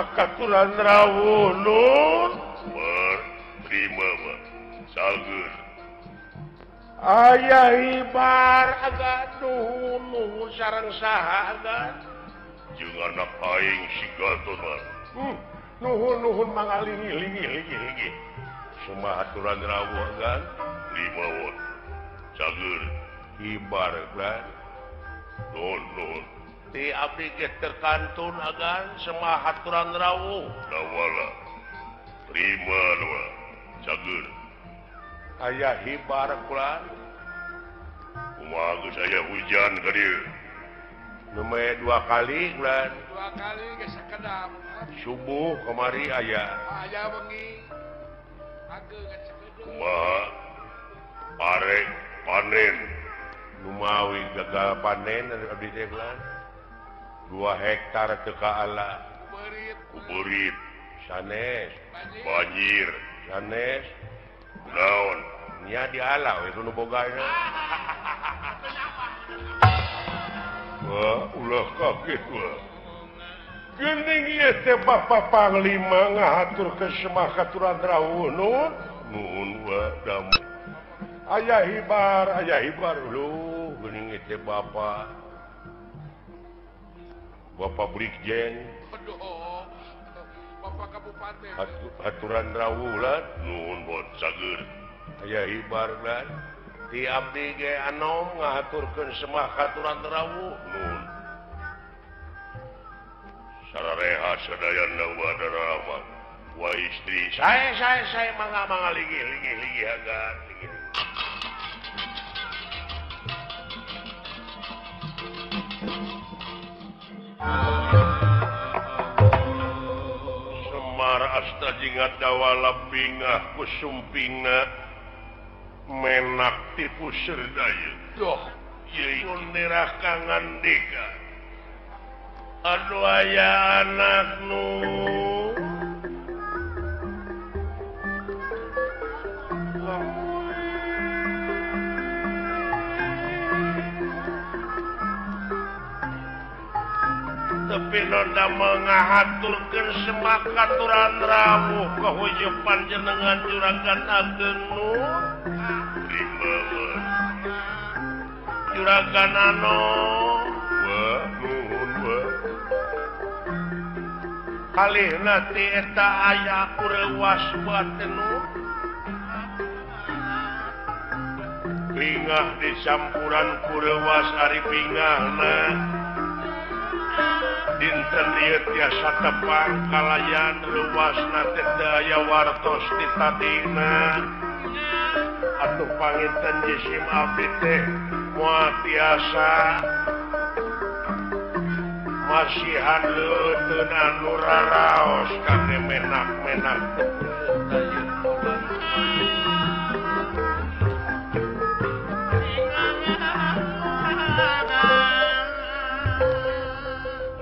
Semah katuran rawuh nun terima mah cager aya hibar agan nuhun nuhun sareng saha agan jeung anak aing si Gatot mah nuhun nuhun mangalingi lingi lingi lingi Semah aturan rawuh agan lima won cager hibar agan nuhun nuhun ti abdi ge teu kantun agan semah aturan rawuh dawala terima dua cager aya hibar kula kumaha geus aya hujan ka dieu lumayan dua kali bulan dua kali geus sakedap subuh kemari aya aya wengi ageng sakedap kumaha arek panen lumawi gagal panen abdi teh bulan 2 hektar teu kaala kuberit sanes banjir sanes naon nya diala we nu bogana. Wah, ulah kaget wah. Geuning ieu teh Bapak Panglima ngahaturkeun semah katuran rawuh nun. Nuhun wa dam. Aya hibar lu geuning ieu teh Bapak. Bapak Brigjen. Aduh. Bapak Kabupaten. Aturan rawuh lan nuhun bot cager. Aya hibar lan ti abdi ge anom ngahaturkeun semah katuran rawuh nuhun. Sarareha sadayana wa darama wa istri saya mangga mangga ligi ligi ligi agan ligi. Semar asta jingat dawala bingah kusumpingna menak tipu serdaya doh ieu nirah kangandika. Aduh aya anak nu tapi nonda mengahaturkeun semah katuran rawuh kahujup panjenengan juragan ageng nu juragan ano wa nuhun wa kalihna ti eta aya kurewas batin nu pingah dicampuran kurewas ari pingahna dinten ieu tiasa tepang kalayan luasna teh teu aya wartos ti tadina atuh panginten jisim abdi teh moal tiasa masihan leuteun anu raraos kangge menak-menak teu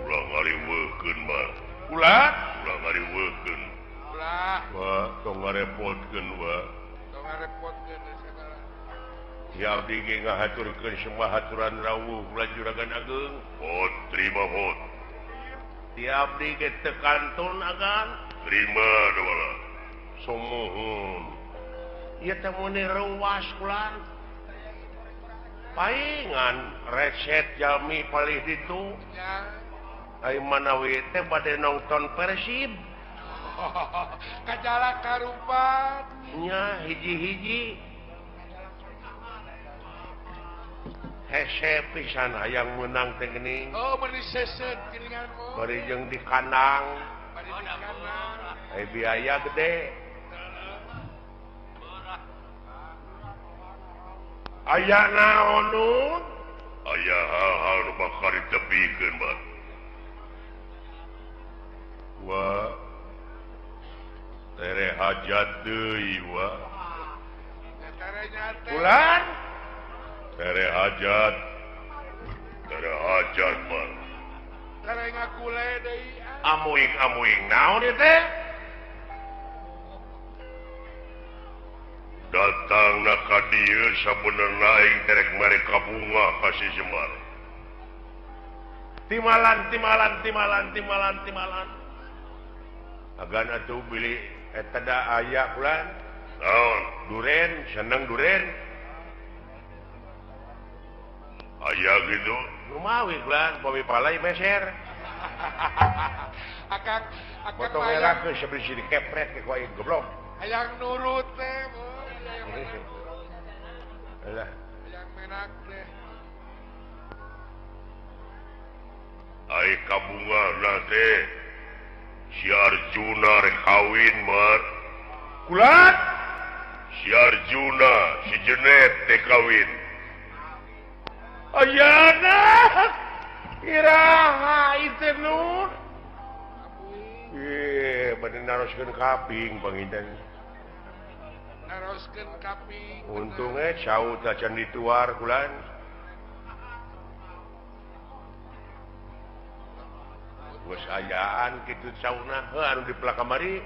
ulah ngariweukeun mah ulah ulah ngariweukeun ulah wa tong ngarepotkeun wa tong ngarepotkeun sagala ya abdi ge ngahaturkeun semah aturan rawuh ulah juragan ageng hot terima hot ti abdi ge teu kantun agan terima dawala sumuhun ieu teh mun reuwas kulan paingan reset jalmi palih ditu ai manawi teh bade nonton Persib kajala karupat nya hiji-hiji hese pisan hayang menang teh geuning oh meuni seset geuningan bari jeung di kandang ai biaya gede aya naon nun aya hal-hal nu bakal ditepikeun mah wa tere hajat deui wa bulan tere hajat mah tere ngakule deui amuing amuing naon ieu teh datangna ka dieu sabenerna aing terek mere kabunga ka si Semar timalan timalan timalan timalan timalan Agan atuh bilih eta da aya bulan. Naon? Duren, seneng duren. Aya gitu. Lumawi bulan, pami palai meser. Akang akang potong elak geus sebeli si dikepret ke ku aing goblok. Hayang nurut teh, Alah. Hayang menak teh. Ai kabungahna teh si Arjuna rek kawin mar. Kulat si Arjuna si Jenet teh kawin. Ayana iraha itu nur. Bade naroskeun kaping panginten. Naroskeun kaping. Untungnya cau tacan dituar kulan. Geus ayaan kitu cauna heuh anu dipelak kamari.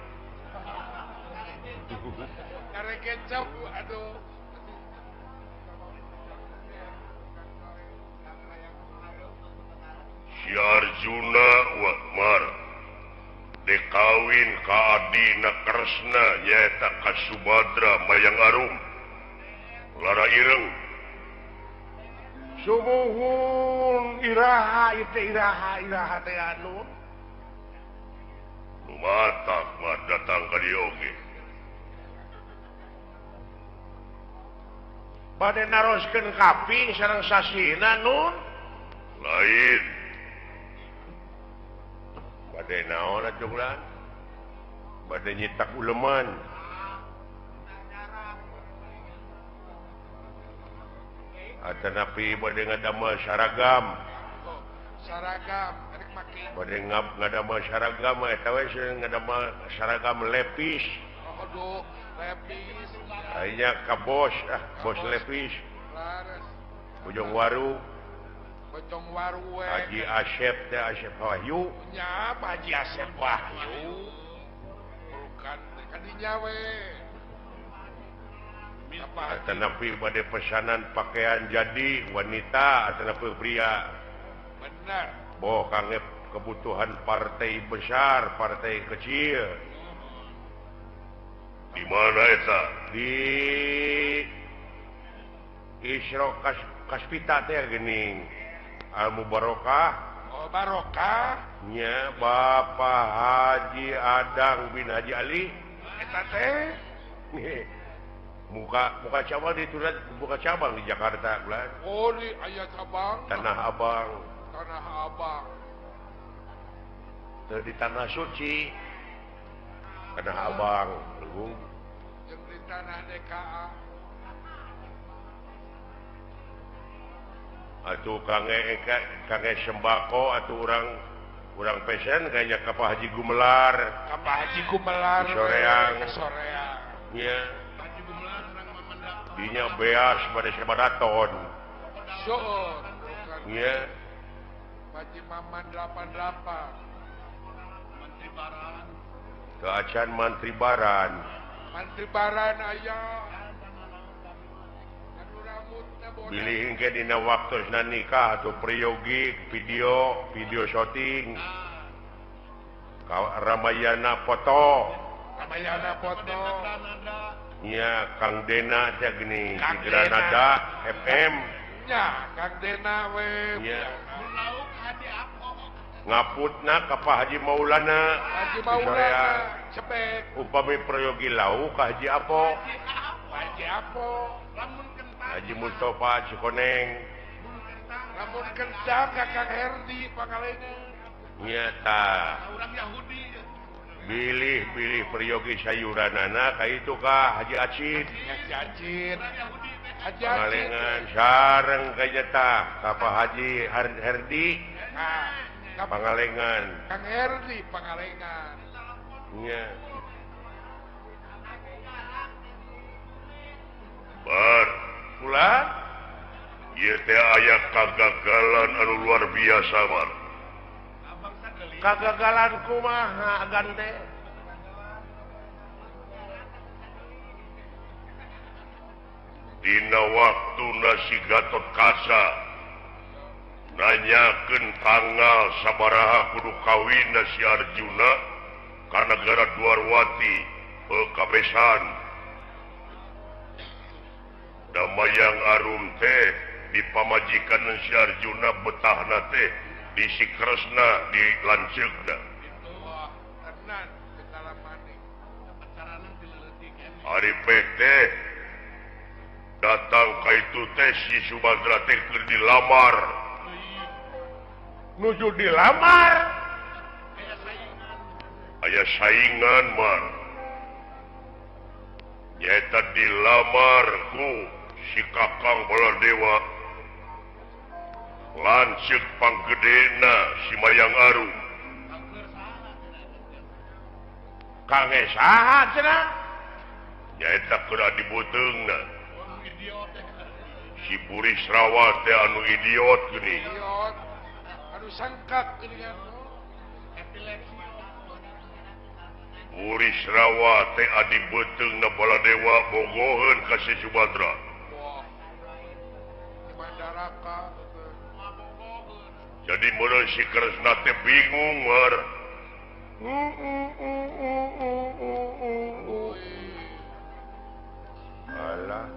Karek kecap aduh. Si Arjuna Wakmar dekawin ka adina Kresna nyaeta ka Subadra Mayang Arum Lara Ireng. Sumuhun iraha ieu iraha iraha teh anu lumatak mah datang ka dieu oge. Bade naroskeun kaping sareng sasina nun lain. Bade naon atuh bulan? Bade nyitak uleman. Atanapi bade ngadamel saragam. Saragam rek make. Bade ngadamel saragam eta we ngadamel saragam lepis. Aduh, lepis. Aya ka bos, ah bos lepis. Lares. Bojong Waru. Bojong Waru we. Haji Asep teh Asep Wahyu. Nya Haji Asep Wahyu. Bukan kadinya we. Atanapi bade pesanan pakaian jadi wanita atanapi pria. Benar. Boh kangge kebutuhan partai besar, partai kecil. Di mana eta? Di Isro Kaspita teh geuning. Al Mubarokah. Oh, Barokah. Nya Bapak Haji Adang bin Haji Ali. Eta teh. Muka cabang di Turat, buka cabang di Jakarta bulan. Oh, di aya cabang. Tanah Abang. Tanah Abang. Teu di Tanah Suci. Tanah Abang, Legung. Jeung di tanah DKA. Atuh kange sembako atuh urang pesen kayaknya ka Pak Haji Gumelar. Ka Pak Haji Gumelar. Soreang. Soreang. Nya. Dinya beas pada sabaraton. Seueur. Nya. Haji Maman 88. Mantri Baran. Teu acan Mantri Baran. Mantri Baran aya. Bilih engke dina waktosna nikah atau priyogi video shooting. Ramayana foto. Ramayana foto. Nya Kang Dena teh geuning di Granada FM. Nya Kang Dena we. Nya. Ngaputna ka Pak Haji Maulana. Haji Maulana cepet. Upami prayogi lauk ka Haji Apo. Haji Apo. Haji Mustafa Cikoneng. Lamun kencang ka Kang Herdi Pangalengan. Nya tah. Urang Yahudi. Bilih-bilih peryogi sayuranana ka itu ka Haji Acit. Haji Acit. Haji Pangalengan sareng ka tah ka Pak Haji Herdi. Pangalengan. Kang Herdi Pangalengan. Nya. Bar pula ieu teh aya kagagalan anu luar biasa mar. Kagagalan kumaha agan teh? Dina waktuna si Gatot Kaca nanyakeun tanggal sabaraha kudu kawinna si Arjuna Ka negara Dwarwati kabesan. Da Mayang Arum teh di pamajikan si Arjuna betahna teh di si Kresna di lanceukna. Ari PT datang ka itu teh si Subadra teh keur dilamar. Nuju dilamar. Aya saingan mar. Nyaeta dilamar ku si Kakang Baladewa. Lanceuk panggedena si Mayang Arum. Kangge saha cenah? Nyaeta keur dibuteungna. Si Burisrawa teh anu idiot geuning. Idiot. Anu sangkak geuningan. Epilepsi. Burisrawa teh adi beuteungna Baladewa bogoheun ka si Subadra. Jadi meureun si Kresna teh bingung war. Alah.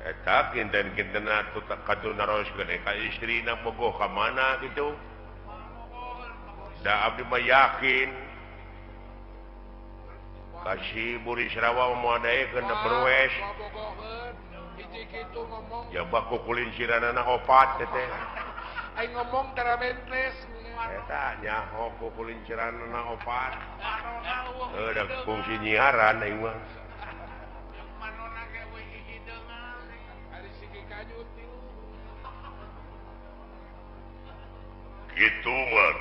Eta kinten-kinten atuh katuh naroskeun ka istrina bogoh ka mana kitu. Da abdi mah yakin ka si Burisrawa moal daekeun da berwes. Jabak kukulin siranana opat teh. Aing ngomong tara bentes. Eta nyaho kukulin siranana opat. Heuh da fungsi nyiaran aing mah. Kitu mah.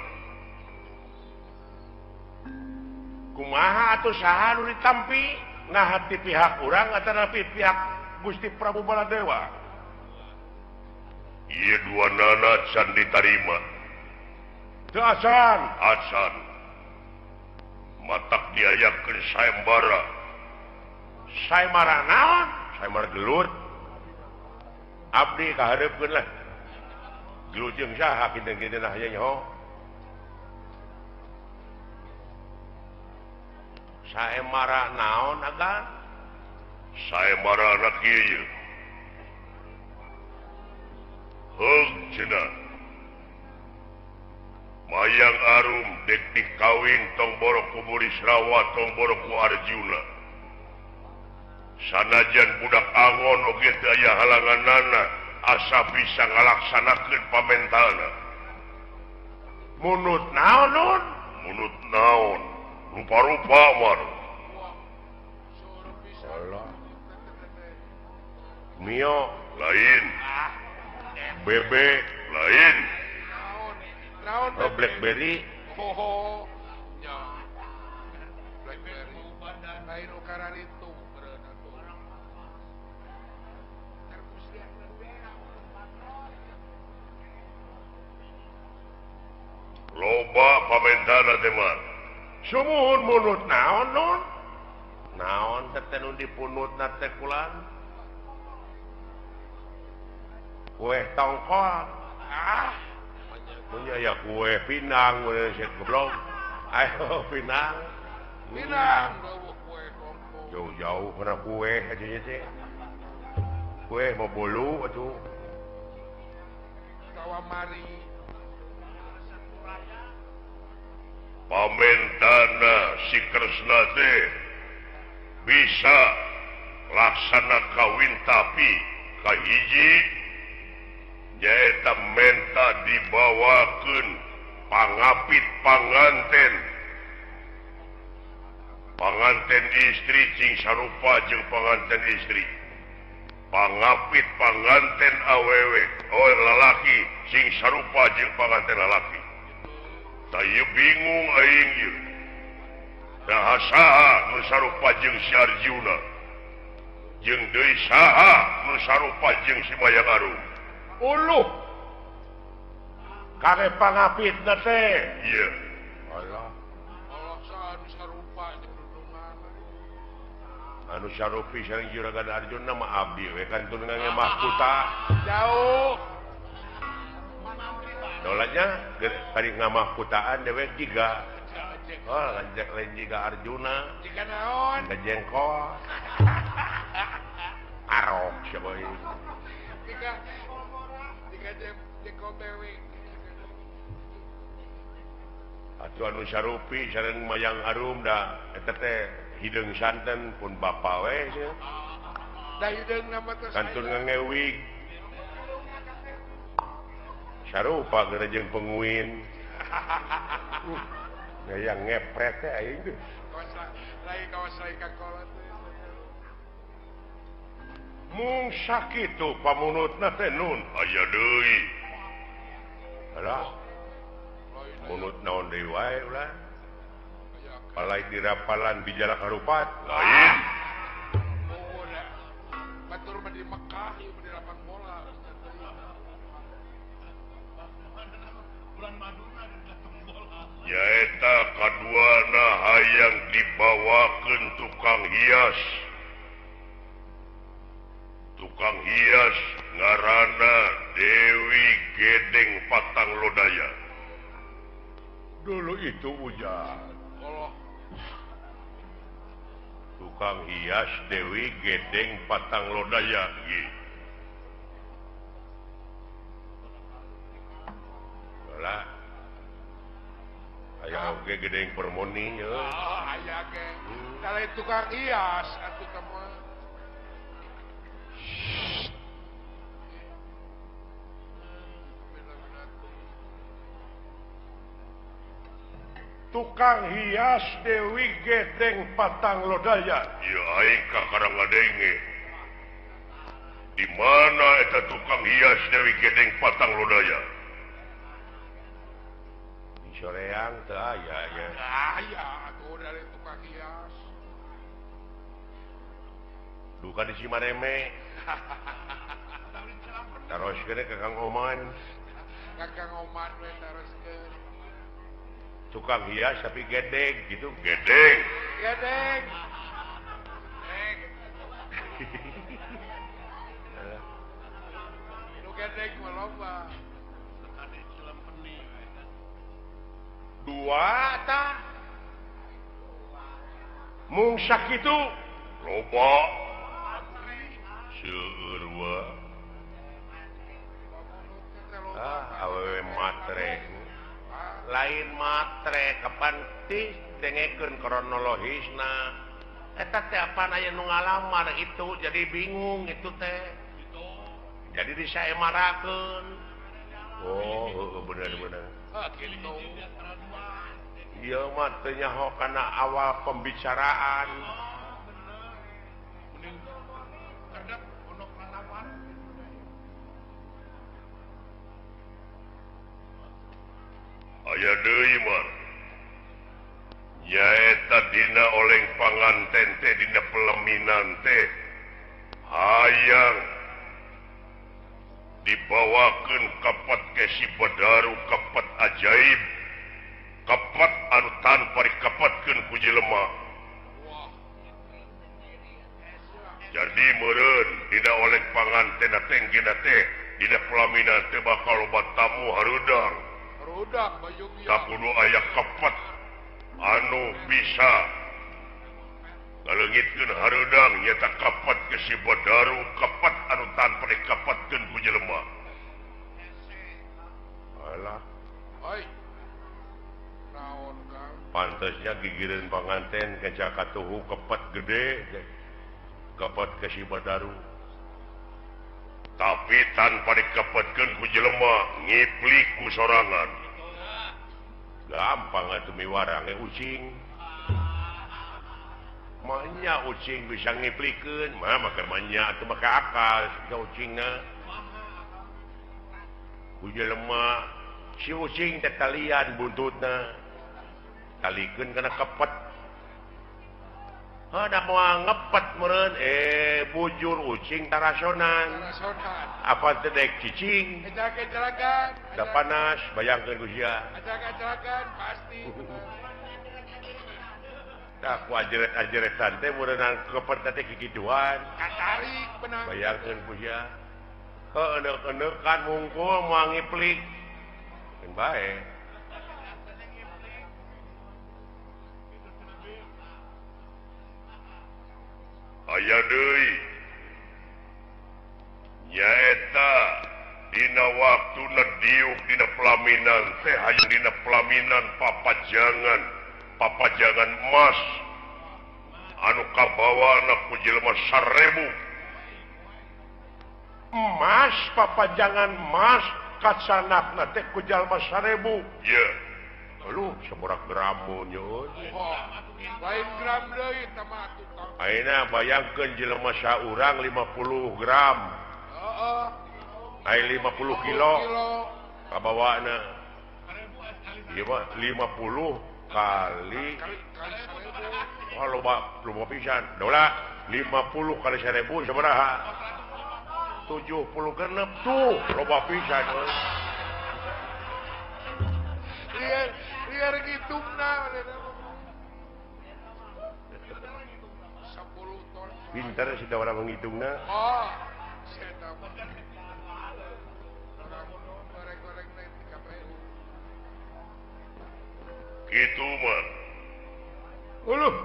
Kumaha atuh saha nu ditampi? Nah ti pihak urang atanapi pihak Gusti Prabu Baladewa. Ieu dua nana can ditarima. Teu acan. Acan. Matak diayakeun sayembara. Sayembara naon? Sayembara gelut. Abdi kahareupeun lah. Gelut jeung saha kinten-kinten aya nyaho. Sayembara naon agan? Sayembara anak ieu. Heug cenah. Mayang Arum dek dikawin tong borok ku Burisrawa tong borok ku Arjuna. Sanajan budak angon oge teu aya halanganana asa bisa ngalaksanakeun pamentana. Munut naon nun? Munut naon? Rupa-rupa war. Allah. Mio lain. Bebe lain. Oh, Blackberry. Oh, ya. Blackberry. Lain ukaran itu. Loba pamentana teh mah. Sumuhun munut naon nun? Naon teh nu dipunutna teh kulan? Kue tongkol. Ah. Punya ya kue pinang, goblok. Ayo pinang. Pinang kue tongkol. Jauh-jauh pernah kue aja teh. Kue mau bolu atuh. Tawamari. Pamentana si Kresna teh bisa laksana kawin tapi kahiji nyaeta menta dibawakeun pangapit panganten panganten istri cing sarupa jeung panganten istri pangapit panganten awewe oh lalaki sing sarupa jeung panganten lalaki. Saya bingung aing ieu. Saha saha nu sarupa jeung si Arjuna. Jeung deui saha nu sarupa jeung si Mayang Arum. Uluh. Kare pangapitna teh. Ieu. Allah. Allah saha nu sarupa jeung dudungan. Anu sarupi sareng Juragan Arjuna mah abdi we kan tunangannya mahkota. Jauh. Dolanya kali ngamahkutaan dewek tiga. Oh, lain jiga Arjuna. Jiga naon? Jiga jengkol. Arok siapa ini? Jiga jengkol bewe. Atuh anu sarupi sareng Mayang Arum da eta teh hideung santen pun bapa we sia. Da hideung nama teh kantun ngangewig. Sarupa geura jeung penguin. Gaya ngepret teh aing teh. Lain kawas lain ka kolot teh. Mung sakitu pamunutna teh nun aya deui. Alah. Munut naon deui wae ulah. Palai dirapalan bijala karupat. Lain. Batur mah di Mekah ieu mah di lapang bola. Bulan maduna di lapang bola. Nyaeta kaduana hayang dibawakeun tukang hias. Tukang hias ngaranna Dewi Gedeng Patang Lodaya. Dulu itu hujan. Tukang hias Dewi Gedeng Patang Lodaya. Lah. Aya oge gedeng permoni nya. Oh, aya ge. Da lain tukang hias atuh teh mah. Tukang hias Dewi Gedeng Patang Lodaya. Ya aing kakarang ngadenge. Di mana eta tukang hias Dewi Gedeng Patang Lodaya? Di Soreang teu aya nya. Aya atuh dari tukang hias. Duka di Cimareme. Taroskeun ka Kang Oman. Ka Kang Oman we taroskeun. Tukang hias tapi gedeng gitu, gedeng. Gedeng. Nu gedeng mah loba. Dua tah. Mung sakitu loba. Seueur wa. Ah, awewe matre. Lain matre kapan ti dengekeun kronologisna eta teh apaan aya nu ngalamar itu jadi bingung itu teh jadi disaemarakeun. Oh heueuh bener-bener ieu mah teu nyaho kana awal pembicaraan. Aya deui mah nyaeta dina oleng panganten teh dina pelaminan teh hayang dibawakeun kapat kesi badaru kapat ajaib kapat anu tanpa dikapatkeun ku jelema. Jadi meureun dina oleng panganten teh dina teh dina pelaminan teh bakal loba tamu hareudang. Tak kudu aya kepet anu bisa ngaleungitkeun hareudang nyata kepet ke si badaru kepet anu tanpa dikepetkeun ku jelema. Alah. Oi. Naon Kang? Pantesnya gigireun panganten kenca katuhu kepet gede kepet ke si badaru. Tapi tanpa dikepetkeun ku jelema ngiplik ku sorangan. Gampang atuh miwarang ge ucing. Manya ucing bisa ngiplikeun, mah maka manya atuh maka akal si ucingna. Ku jelema si ucing teh talian buntutna. Talikeun kana kepet. Ada moal ngepet meureun bujur ucing tarasonan. Apa teh dek cicing? Da panas bayangkeun ku sia. Acak-acakan pasti. Tah ku ajeret-ajeretan teh meureunang kepet teh kikituan. Katarik benang. Bayangkeun ku sia. Heuh enek-enekan mungkul moal ngiplik. Keun bae. Aya deui nyaeta dina waktuna diuk dina pelaminan teh hayang dina pelaminan papajangan papajangan emas anu kabawana ku jelema 1000 emas papajangan emas kacanakna teh ku jalma 1000 ye aduh sabaraha gram nyeun lain gram deui tah mah atuh ayeuna bayangkeun jelema saurang 50 gram heeh ai 50 kilo kabawana ieu mah 50 kali oh loba loba pisan dola 50 kali 1000 sabaraha 76 tuh loba pisan liar liar ngitungna 10 ton pintar sih orang menghitungna oh gitu mah uluh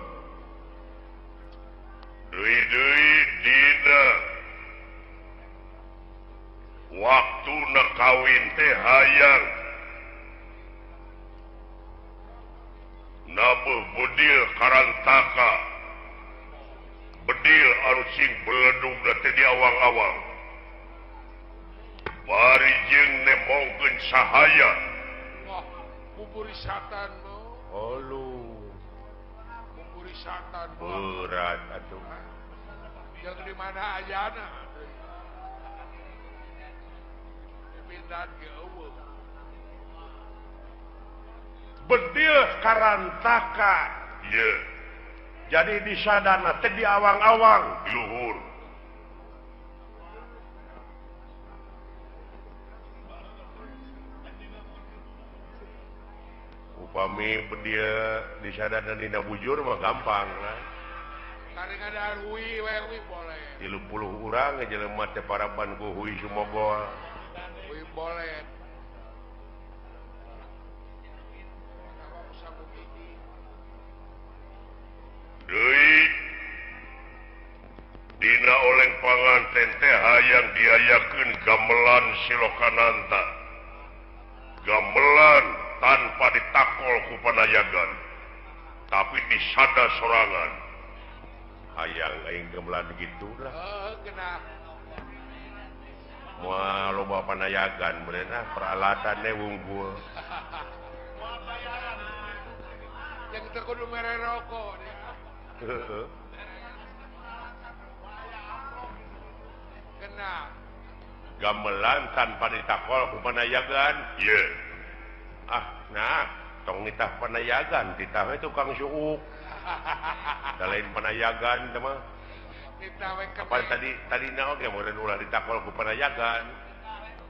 deui-deui dina waktuna kawin teh hayang nabuh bedil karantaka bedil anu sing beledugna teh di awang-awang bari jeung nemongkeun sahaya. Wah, buburi satan lo. Olu. Buburi satan. Berat atuh. Yang di mana ayana? Dipindahan ke eueuh. Bedil karantaka. Ye. Jadi di sadana teh di awang-awang di luhur. Upami bedil di sadana dina bujur mah gampang lah. Kadang-kadang hui we boleh. 30 urang jelema teh paraban ku hui sumogol. Hui boleh. Deui dina oleng panganten teh hayang diayakeun gamelan Silokananta. Gamelan tanpa ditakol ku panayagan, tapi disada sorangan. Hayang aing gamelan gitulah. Heeh, genah. Moal loba panayagan beunah peralatannya wungkul. Yang teu kudu mere rokok. Heeh. Kena. Gamelan tanpa ditakol ku panayagan. Ye. Ah, nah, tong nitah panayagan, titah we tukang suuk. Da lain panayagan teh mah. Nitah we apa tadi na oge meureun ulah ditakol ku panayagan.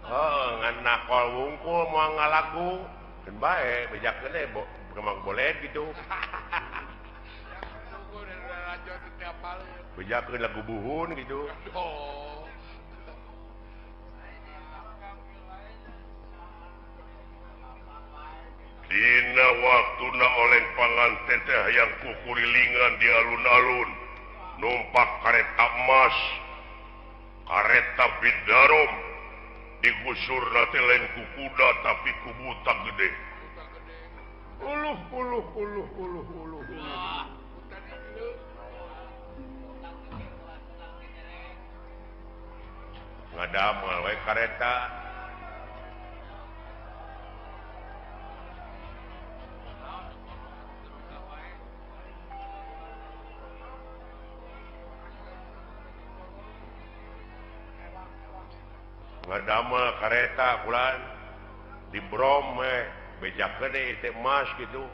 Heuh, ngan nakol wungkul moal ngalagu. Keun bae bejakeun we kemang boleh gitu. Bejakeun lagu buhun gitu. Oh. Dina waktuna oleng panganten teh hayang kukurilingan di alun-alun numpak kareta emas kareta bidarom digusurna teh lain ku kuda tapi ku buta gede. Uluh uluh uluh uluh uluh. Ngadamel we kareta. Ngadamel kareta bulan di brom we bejakeun teh emas gitu.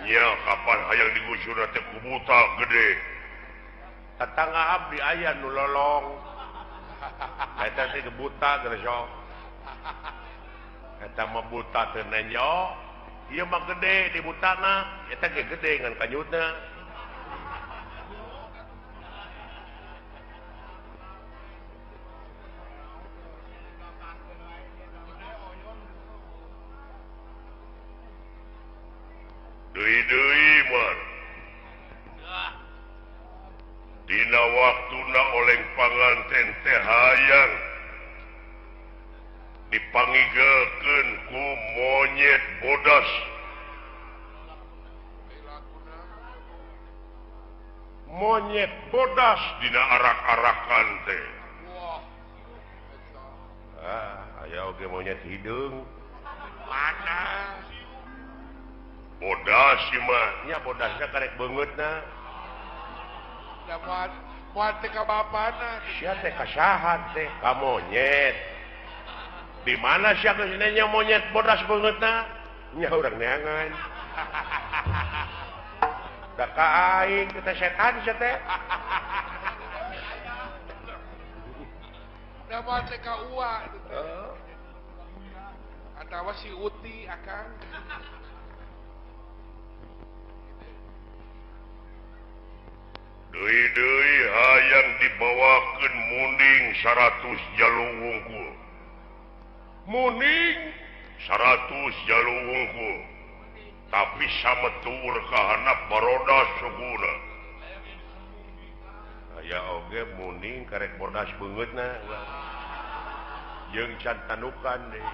Nya kapan hayang digusurna teh ku buta gede. Tetangga abdi aya nu lolong. Eta teh buta geus. Eta mah buta teu nenjo. Ieu mah gede di butana, eta ge gede ngan kanyutna. Deui-deui mah. Dina waktuna oleng panganten teh hayang dipangigelkeun ku monyet bodas. Monyet bodas dina arak-arakan teh. Ah, aya oge monyet hideung. Mana? Bodas ieu mah, nya bodasna karek beungeutna. Da moal teh ka bapana. Sia teh ka saha teh? Ka monyet. Di mana sia geus nanya monyet bodas beungeutna? Nya urang neangan. Da ka aing teh setan sia teh. Da moal teh ka ua teh. Atawa si Uti akang. Deui-deui hayang dibawakeun munding 100 jalu wungkul. Muning 100 jalu wungkul. Tapi sametur ka handap barodas sukuna. Aya oge muning karek bodas beungeutna. Jeung can tanukan deui.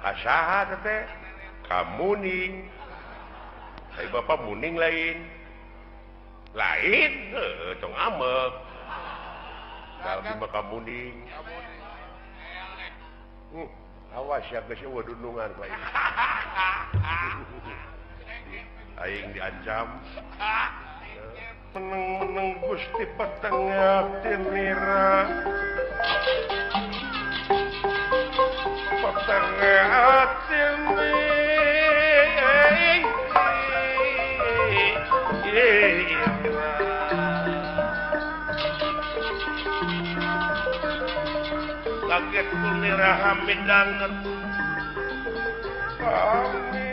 Ka saha teh? Ka muning. Ai bapak muning lain. Lain heuh tong amek. Da abdi mah ka muning. Awas ya geus eueuh dundungan ku aing. Aing diancam. Meneng-meneng Gusti petengah tinira. Petengah tinira. Kaget kunira hamidanget. Amin.